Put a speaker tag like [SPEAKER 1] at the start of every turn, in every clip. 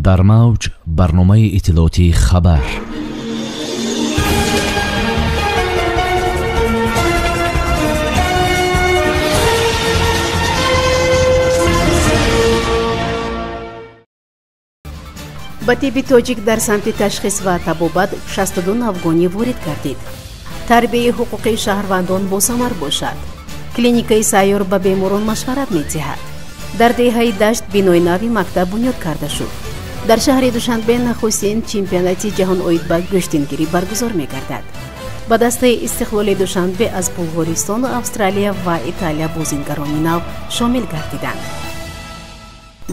[SPEAKER 1] Дар мавҷ барномаи иттилоотии хабар.
[SPEAKER 2] Ба тибби тоҷик дар самти ташхис ва табобат 62 навгонӣ ворид гардид. Тарбияи ҳуқуқии шаҳрвандон босамар бошад. Клиникаи сайёр ба беморон машварат медиҳад. Дар деҳаи Дашт бинои нави мактаб бунёд карда шуд. Дар шаҳри Душанбе нахустин чемпионати ҷаҳон оид ба гӯштингирӣ баргузор мегардад. Ба дастаи Истиқлоли Душанбе аз Булғористону Австралия ва Италия бозингарони нав шомил гардиданд.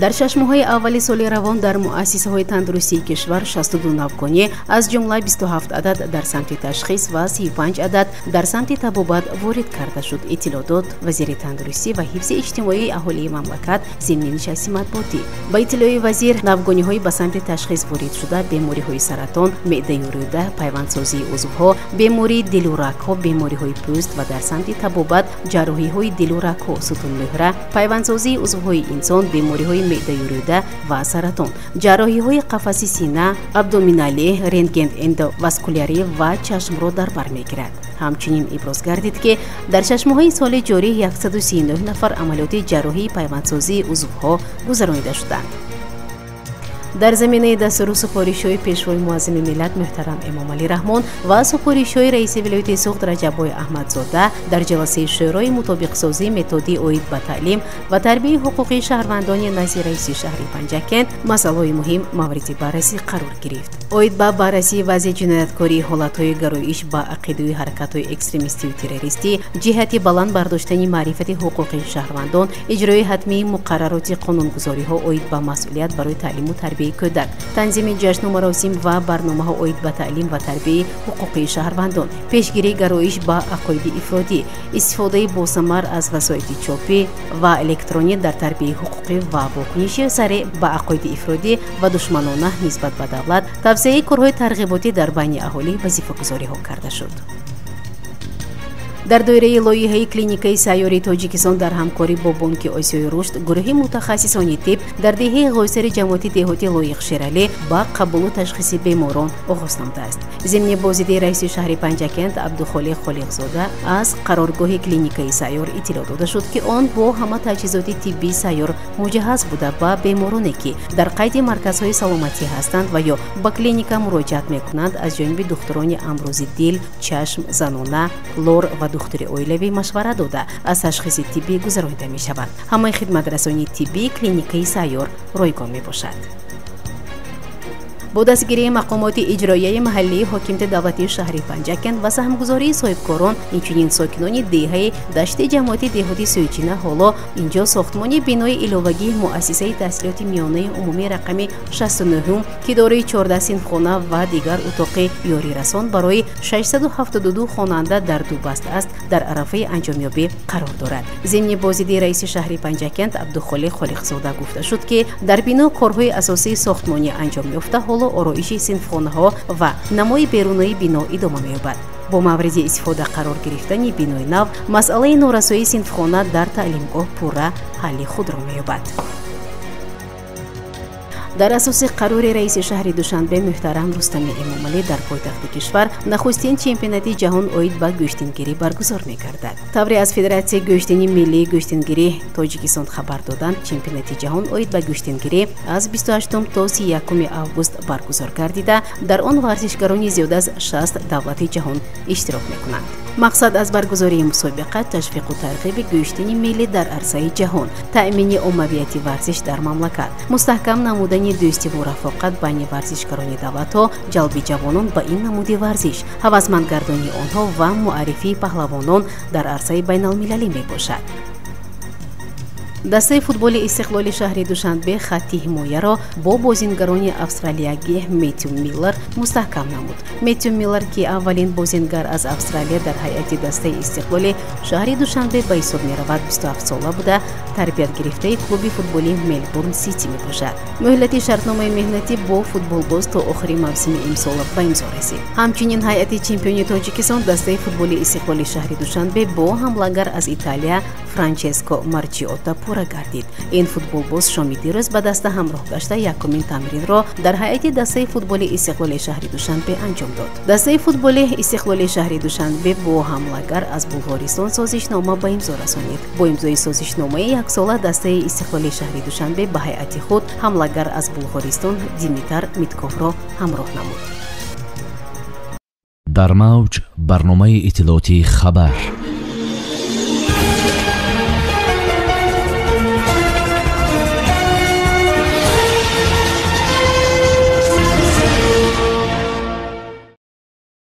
[SPEAKER 2] Дар 6 моҳаи аввали соли равон дар муассисаҳои тандурустии кишвар 62 навгонӣ, аз ҷумла 27 адад дар самти ташхис ва 35 адад дар самти табобат ворид карда шуд, иттилоъ дод вазири тандурустӣ ва ҳифзи иҷтимоии аҳолии мамлакат зимни нишасти матбуотӣ. Ба иттилои вазир, навгониҳои ба самти ташхис воридшуда бемориҳои саратон, меъдаю рӯда, пайвандсозии узвҳо, бемории дилу рагҳо, бемориҳои пӯст ва дар самти табобат ҷарроҳиҳои дилу рагҳо, сутунмӯҳра, пайвандсозии узвҳои инсон, бемориҳои меъдаю рӯда ва саратон, ҷарроҳиҳои қафаси сина, абдоминалӣ, рентген эндоваскулярӣ ва чашмро дар бар мегирад. Ҳамчунин иброз гардид, ки дар 6 моҳаи соли ҷорӣ 139 нафар амалиёти ҷарроҳии пайвандсозии узвҳо гузаронида шуданд. Дар заминаи дастуру супоришҳои Пешвои муаззами миллат муҳтарам Эмомалӣ Раҳмон ва супоришҳои раиси вилояти Суғд Раҷаббой Аҳмадзода дар ҷаласаи Шӯрои мутобиқсозии методӣ оид ба таълим ва тарбияи ҳуқуқии шаҳрвандони назди раиси шаҳри Панҷакент масъалаҳои муҳим мавриди баррасӣ қарор гирифт. Оид ба баррасии вазъи ҷинояткории, ҳолатҳои гароиш ба ақидаю ҳаракатҳои экстремистию террористӣ, ҷиҳати баланд бардоштани маърифати ҳуқуқии шаҳрвандон, иҷрои ҳатмии муқаррароти қонунгузориҳо оид ба масъулият барои таълиму тарбияи кӯдак, танзими ҷашну маросим ва барномаҳо оид ба таълим ва тарбияи ҳуқуқии шаҳрвандон, пешгирии гароиш ба ақоиди ифротӣ, истифодаи босамар аз васоити чопӣ ва электронӣ дар тарбияи ҳуқуқӣ ва вокуниши сареъ ба ақоиди ифротӣ ва душманона нисбат ба давлат, тавсеаи корҳои тарғиботӣ дар байни аҳолӣ вазифагузориҳо карда шуд. Дар доираи лоиҳаи клиникаи сайёри Тоҷикистон дар ҳамкорӣ бо Бонки Осиёи рушд гурӯҳи мутахассисони тиб дар деҳаи Ғойсари ҷамоати деҳоти Лоиқ Шералӣ ба қабулу ташхиси беморон оғоз намудааст. Зимни боздиди раиси шаҳри Панҷакент Абдухолиқ Холиқзода аз қароргоҳи клиникаи сайёр иттилоъ дода шуд, ки он бо ҳама таҷҳизоти тиббии сайёр муҷаҳҳаз буда, ба бемороне, ки дар қайди марказҳои саломатӣ ҳастанд ва ё ба клиника муроҷиат мекунанд, аз ҷониби духтурони амрози дил, чашм, занона, лор ва духтури оилавӣ машварат дода, аз ташхиси тиббӣ гузаронида мешаванд. Ҳамаи хидматрасонии тиббии клиникаи сайёр ройгон мебошад. Бо дастгирии мақомоти иҷроияи маҳаллии ҳокимияти давлатии шаҳри Панҷакент ва саҳмгузории соҳибкорон, инчунин сокинони деҳаи Дашти ҷамоати деҳоти Сӯйчина, ҳоло инҷо сохтмони бинои иловагии муассисаи таҳсилоти миёнаи умумии рақами 69, ки дорои 14 синфхона ва дигар утоқи ёрирасон барои 672 хонанда дар ду баст аст, дар арафаи анҷомёбӣ қарор дорад. Зимни боздиди раиси шаҳри Панҷакент Абдухолиқ Холиқзода гуфта шуд, ки дар бино корҳои асосии сохтмонӣ анҷом ёфта, ҳоло ороиши синфхонаҳо ва намои берунаи бино идома меёбад. Бо мавриди истифода қарор гирифтани бинои нав масъалаи норасоии синфхона дар таълимгоҳ пурра ҳалли худро меёбад. Дар асоси қарори раиси шаҳри Душанбе муҳтарам Рустами Эмомалӣ дар пойтахти кишвар нахустин чемпионати ҷаҳон оид ба гӯштингирӣ баргузор мегардад. Тавре аз Федератсияи гӯштини миллии гӯштингирӣ Тоҷикистон хабар доданд, чемпионати ҷаҳон оид ба гӯштингирӣ аз 28 то 31 август баргузор гардида, дар он варзишгарони зиёд аз 60 давлати ҷаҳон иштирок мекунанд. Мақсад аз баргузории мусобиқа ташвиқу тарғиби гӯштини миллӣ дар арсаи ҷаҳон, таъмини оммавияти варзиш дар мамлакат, мустаҳкам намудани дӯстиву рафоқат байни варзишгарони давлатҳо, ҷалби ҷавонон ба ин намуди варзиш, ҳавасмандгардонии онҳо ва муаррифии паҳлавонон дар арсаи байналмилалӣ мебошад. Дастаи футболи Истиқлоли шаҳри Душанбе хатти ҳимояро бо бозингарони австралиягӣ Мэтью Миллер мустаҳкам намуд. Мэтью Миллер, ки аввалин бозингар аз Австралия дар ҳайати дастаи Истиқлоли шаҳри Душанбе ба ҳисоб меравад, 27сола буда, тарбиятгирифтаи клуби футболи Мелбурн Сити мебошад. Муҳлати шартномаи меҳнатӣ бо футболбоз то охири мавсими имсола ба имзо расид. Ҳамчунин ҳайати чемпиони Тоҷикистон, дастаи футболи Истиқлоли шаҳри Душанбе, бо ҳамлагар аз Италия Франческо Марчиотта пур сипора гардид. Ин футболбоз шоми дирӯз ба даста ҳамроҳ гашта, якумин тамринро дар ҳайати дастаи футболи Истиқлоли шаҳри Душанбе анҷом дод. Дастаи футболи Истиқлоли шаҳри Душанбе бо ҳамлагар аз Булғористон созишнома ба имзо расонид. Бо имзои созишномаи яксола дастаи Истиқлоли шаҳри Душанбе ба ҳайати худ ҳамлагар аз Булғористон Димитар Митковро ҳамроҳ намуд.
[SPEAKER 1] Дар мавҷ барномаи иттилоотии «Хабар».